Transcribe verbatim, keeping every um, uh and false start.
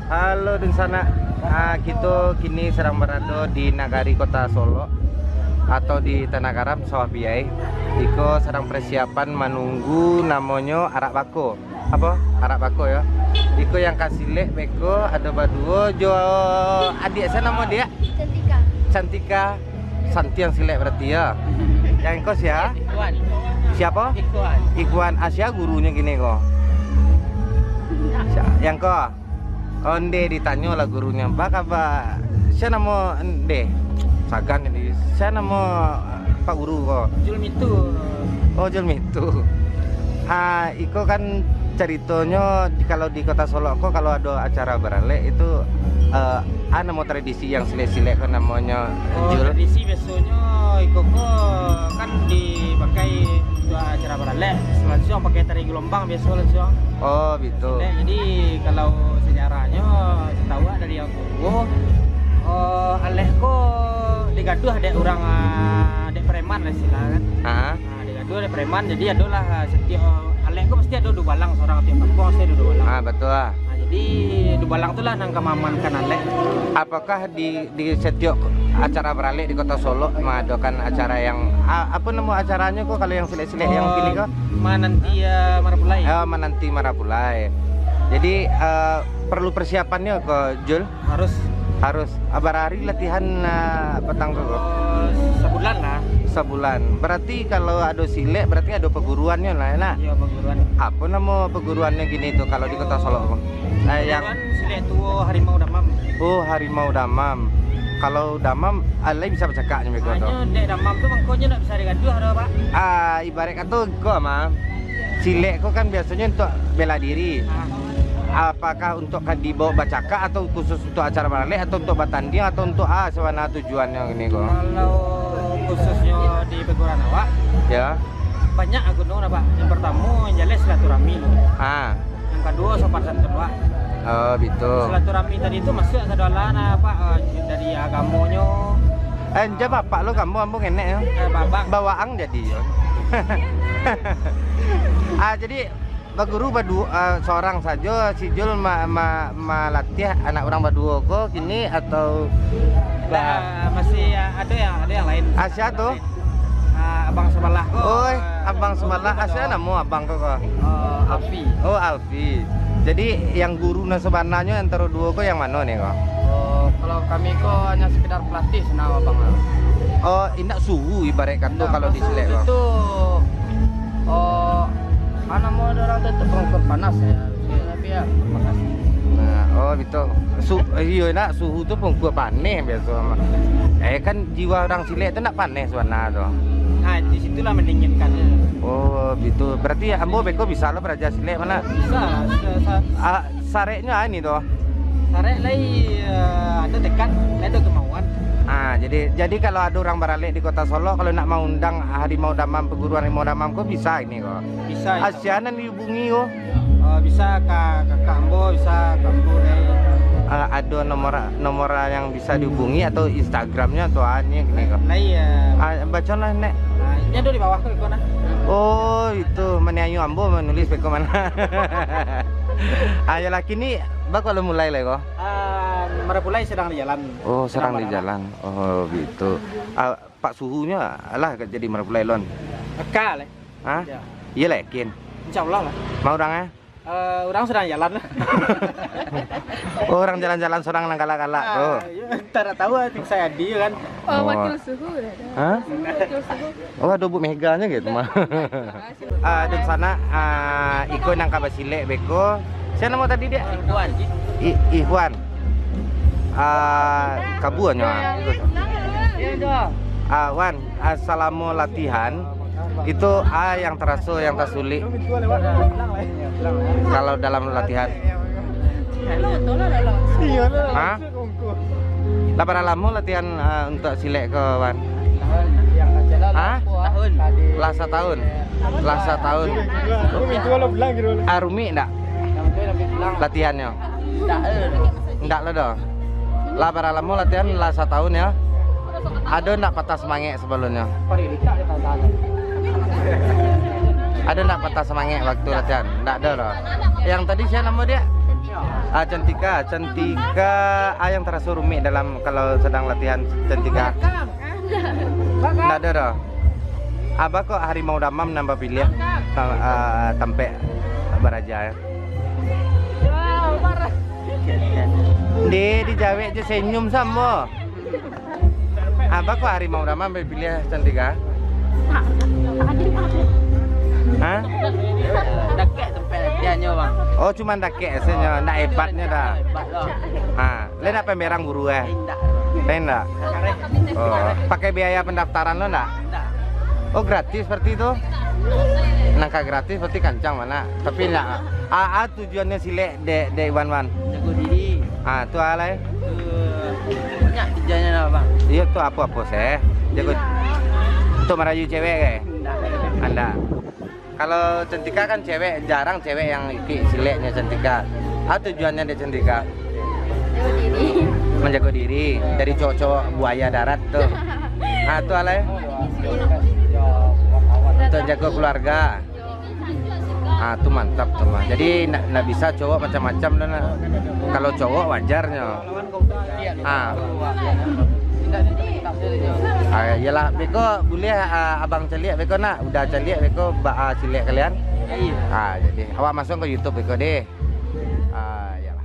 Halo dunsanak, ah, kito kini sadang barado di nagari Kota Solok atau di Tanah Garam, Sawah Biai. Iko sadang persiapan manunggu namonyo arak bako. Apo? Arak bako yo. Iko yang ka silek beko ado baduo jo adiak, sia namo diak? Cantika. Cantika. Santiang silek berarti yo. Yang ko sia? Ikhwan. Siapo? Ikhwan. Ikhwan. Ah, sia gurunyo kini ko? Sia? Yang ko? Oh, nde, ditanyo lah gurunyo. Ba kaba? Sia namo nde? Sagan jadi. Sia namo Pak Guru ko? Julmitu. Oh, Julmitu. Ah, iko kan caritonyo di, kalau di Kota Solok ko kalau ado acara baralek itu, eh, ah, namo tradisi yang silek-silek ko namonyo, Oh, Jul? Tradisi biasonyo iko ko kan dipakai untuk acara baralek, lansuang pakai tari gelombang biaso lansuang. Oh, bitu. Silek, jadi kalau sejarahnyo, satahu dari yang tuo, eh, alek ko digaduah dek urang, ah, dek preman lah istilah kan. Ah. Ah, digaduah dek preman, jadi adolah, ah, satiok, ah, alek ko pasti ado dubalang, surang tiok kampuang pasti ado dubalang. Ah, batua. Ah, jadi dubalang tu lah nan ka maamankan alek. Apakah di, di satiok acara baralek di Kota Solok maadokan acara yang, a-, apo namo acaranyo ko kalau yang silek-silek yang Oh, kini ko? Mananti, ah, marapulai. Oh, mananti marapulai. Jadi, eh, perlu persiapannyo ko, Jul? Harus. Harus. Ah, bara hari latihan, ah, patang tu, ko? Oh, sabulan lah. Sabulan. Berarti kalau ado silek, berarti ado paguruannyo lah, yo nah? Iyo, paguruan. Apo namo paguruannyo kini tu kalau di Kota Solok tu? Eh, yang Paguruan silek tuo Harimau Damam. Oh, Harimau Damam. Kalau Damam, ah, lai bisa bacakak nyo beko tu? Hanyo dek Damam tu mangkonyo ndak bisa digaduah doh, Pak. Ah, ibarat kato ko mah. Silek ko kan biasonyo untuk bela diri. Ah. Apakah untuk ka dibawa bacakak atau khusus untuk acara baralek atau untuk batandiang atau untuk, ah, sabana tujuannyo kini ko? Kalau khususnyo di paguruan awak, Ya. banyak gunonyo, Pak. Yang pertamo, yang jaleh silaturahmi. Ah. Yang kaduo, sopan santun, Pak. Oh, bitu. Silaturahmi tadi tu masuak sadoalah, nah, Pak, eh, dari agamonyo. Eh, jan bapak lo, ambo, ambo ngenek yo. Eh, babak. Bawaang jadi yo. Ah, jadi baguru badu-, eh, sorang sajo, si Jul ma-, ma-, malatiah anak urang baduo ko kini atau ba- Nah, masih, ah, ado yang, ado yang lain. Ah, sia tu? Ah, abang sabalah ko, Oi, ah, abang sabalah. Asa namo abang ko, ko? Oh, Alfi. Oh, Alfi. Jadi, yang guru nan sabananyo antaro duo ko yang mano ni, ko? Oh, kalau kami ko hanya sekedar pelatih senang abang lah. Oh, indak suhu ibarat kato Nah, kalau di maksud silek ko. Itu, oh, apa namo orang tu, tu pengukur panas ya. Tapi ya, makasih. Nah, oh, bitu. Su-, iyo, nak suhu tu pun kuat paneh biaso mah. Eh, kan jiwa urang silek tu nak paneh sabana tu. Nah, di situlah mendinginkannya. Oh, bitu. Berarti ambo beko bisa lo baraja silek mah. Bisa, sa-, sa-, Ah, sareknyo ah, ini tu. Sarek lai, eh, ado tekad, lai ado kemauan. Ah, jadi, jadi kalau ado urang baralek di Kota Solok, kalau nak maundang Harimau Damam, perguruan Harimau Damam ko bisa ini ko. Bisa, Ah, insya Allah. Sia nan dihubungi ko. Eh, bisa ka kakak ambo, bisa ka ambo, eh. Ah, ado nomor, nomor yang bisa dihubungi atau Instagramnyo atau ah, ni, ni ko. Lai, eh. Ah, baco lah, Nek. Ah, ini ado di bawah tu, iko nah. Oh, itu maniayo ambo manulis beko mah. Ah, yo lah, kini bako lo mulai lai ko? Ah, marapulai sadang di jalan. Oh, sadang di jalan. Oh, bitu. Ah, Pak suhunyo lah jadi marapulai lon. Aka lai. Hah? Ya. Iyo lah, yakin. Insya Allah lah. Mau urang, eh? Eh, urang sadang jalan lah. Oh, urang jalan-jalan surang nan galak-galak tu. Ah, iyo, tak tahu lah, tik saya di kan. Oh, Oh. wakil suhu dah ada. Hah? Suhu, wakil suhu. Oh, ado Bu Meganyo gitu mah. Ah, dunsanak, ah, iko nan ka basilek beko. Sia namo tadi, Diak? Ikhwan. I-, Ikhwan. Ah, kabuanyo, ah. Ah, Wan, ah, salamo latihan, itu, ah, yang taraso, yang tasulik. Kalau dalam latihan. Hah? Lah bara lamo latihan, ah, untuak silek ko, Wan? Hah? Tahun. Lah satahun? Lah satahun. Ah, rumik ndak? Latihannyo? Ndak lo doh. Lah bara lamo latihan? Lah satahun yo. Ado ndak patah samangek sabalumnyo? Ado ndak patah samangek waktu latihan? Ndak ado doh. Yang tadi sia namo, Diak? Ah, Cantika, Cantika, ah, yang taraso rumik dalam kalau sadang latihan, Cantika? Ndak ado doh. Abah kok harimau damam nan bapiliah tam-, ah, tampek baraja. Di, dijawek jo senyum samo. Abah kok harimau damam bapiliah, Cantika? Ha? Dakek tampek latihan nyo, Bang. Oh, cuman dakek sajo, ndak hebatnyo doh. Hebat lo. Ha, lai ndak pamerang buru eh? Indak. Lai ndak? Oh, pakai biaya pendaftaran lo ndak? Indak. Oh, gratis berarti tu? Nan ka gratis berarti kancang mah. Tapi ndak. Ah, ah, tujuannyo silek dek, dek Iwan Wan? Jago diri. Ah, tu ah lai. Tu banyak kerjanya lah, Bang. Iyo tu apo-apo seh. Jago. Untuk marayu cewek ke? Indak. Indak. Kalau Cantika kan cewek, jarang cewek yang ikut sileknya Cantika. Ah, tujuannya dek Cantika? Jago diri. Menjago diri dari cowok-cowok buaya darat tu. Ah, tu alai. Untuk jago keluarga. Ah, tu mantap tu mah. Jadi ndak, ndak bisa cowok macam-macam tu nah. Kalau cowok wajarnyo. Ah. Ah, iyolah, beko buliah, ah, abang caliak beko nak, udah caliak beko ba, ah, silek kalian. Ah, jadi awak masuk ke YouTube beko deh. Ah, iyolah.